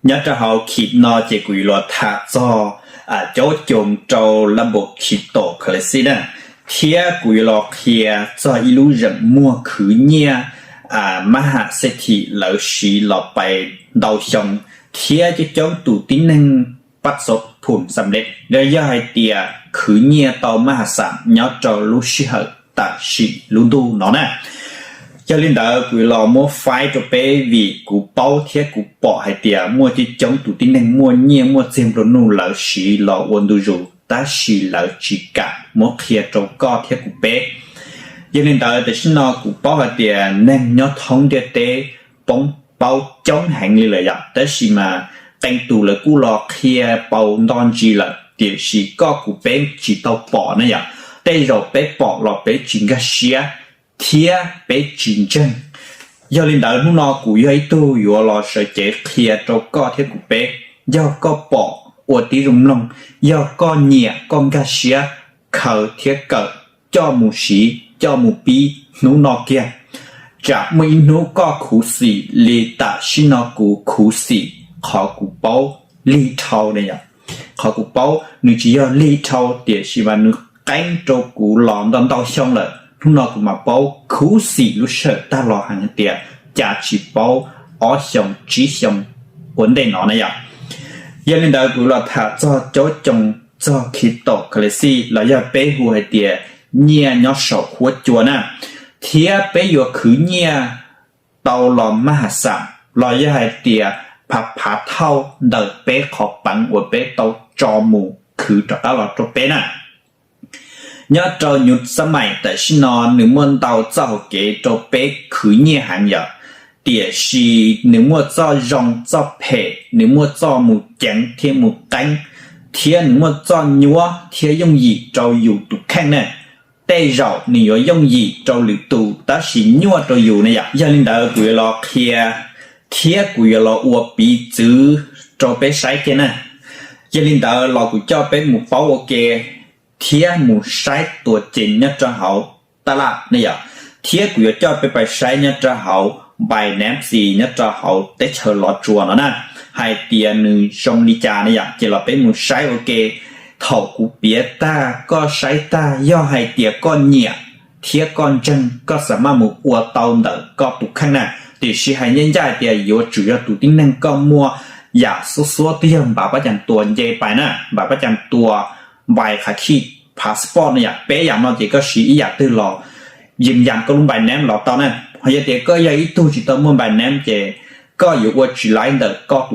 Nyob rau hauv clip no ces kuv yuav los tham txog caub coos rau lab npos cryptocurrency na, thiab kuv yuav los qhia txog ib lub zeem muag khwv nyiaj mab ham xej thim lawv siv los pais ntau xyoo, thiab coob coob tus tib neeg pab xov phum xam lej los yog hais tias khwv nyiaj tau mab ham xam nyob rau lub sij hawm tam sim lub ntuj no na. Yog li ntawd kuv yuav los muab faib rau peb vim kuv paub thiab kuv pom hais tias muaj coob coob tus tib neeg muaj nyiaj muaj txiag nplua nuj lawv siv los ua ntu zus tab sis lawv tsis kam muab qhia rau koj thiab kuv peb. Yog li ntawd tam sim no kuv paub hais tias neeg nyob thoob ntiaj teb poob paub coob heev li lawm yom, tab sis mas qee tus lawv kuj los qhia paus nto ntsis lawm tiam sis koj kuv peb tsis tau pom ne yom. Tej zaum peb pom los peb tsis nkag siab thiab peb tsis ntseeg. Yog li ntawd hnub no kuv yog ib tug yuav los sawv cev qhia rau koj thiab kuv peb. Yog koj pom ua tib zoo mloog, yog koj nyiam koj nkag siab khaws thiab kawm coj mus siv coj mus pib hnub no kiag. Tsam muaj ib hnub koj khuv xim li tam sim no kuv khuv xim qhov kuv paub lig dhau ne yom. Qhov kuv paub nws tsis yog lig dhau tiam sis mas nws qeeb rau kuv los ntau ntau xyoo lawm, hnub no kuv mam paub khuv xim lub sij hawm tag los heev hais tias cas tsis paub ob xyoo tsib xyoo ua ntej no na yom. Yog li ntawd kuv los tham txog caub coos txog cryptocurrency los yog peb hu hais tias nyiaj nyob saum huab cua na, thiab peb yuav khwv nyiaj tau los mab ham xam los yog hais tias phav phav thauj ntawm peb qhov peev uas peb tau tso mus khwv rov qab los rau peb na. Nyob rau nyuv xab maim tam sim no nws muaj ntau txoj hauv kev rau peb khwv nyiaj heev yom, tiam sis nws muaj txoj zoo txoj phem, nws muaj txoj mus ceev thiab mus qeeb, thiab nws muaj txoj nyuaj thiab yooj yim rau yus tus kheej na. Tej zaum nws yuav yooj yim rau lwm tus tab sis nyuaj rau yus ne yom. Yog li ntawd kuv yuav los qhia thiab kuv yuav los ua piv txwv rau peb saib kiag na. Yog li ntawd los kuv coj peb mus paub ua ke thiab mus saib tuam ceem nyob rau hauv taj laj ne yom, thiab kuv yuav coj peb pais saib nyob rau hauv Binance nyob rau hauv teb chaws Los Tsuas no na, hais tias nws zoo li cas ne yom. Ces los peb mus saib ua ke. Thaum kuv piav tag koj saib tag yog hais tias koj nyiam thiab koj ntseeg koj xav maj mus ua tau ntawm koj tus kheej na. Tiam sis hais ncaj ncaj hais tias yuav tsum yog tus tib neeg koj muaj yam xuab xuab twb yog npav pab cas tua nce pais na, npav pab cas tua npais qhas khij passport no yom. Peb yam no ces koj siv ib yam twg los yees yas koj lub Binance los tau na. Ho yog tias koj yog ib tug tsis tau muaj Binance ces koj yuav ua tsis laib ntawm koj tus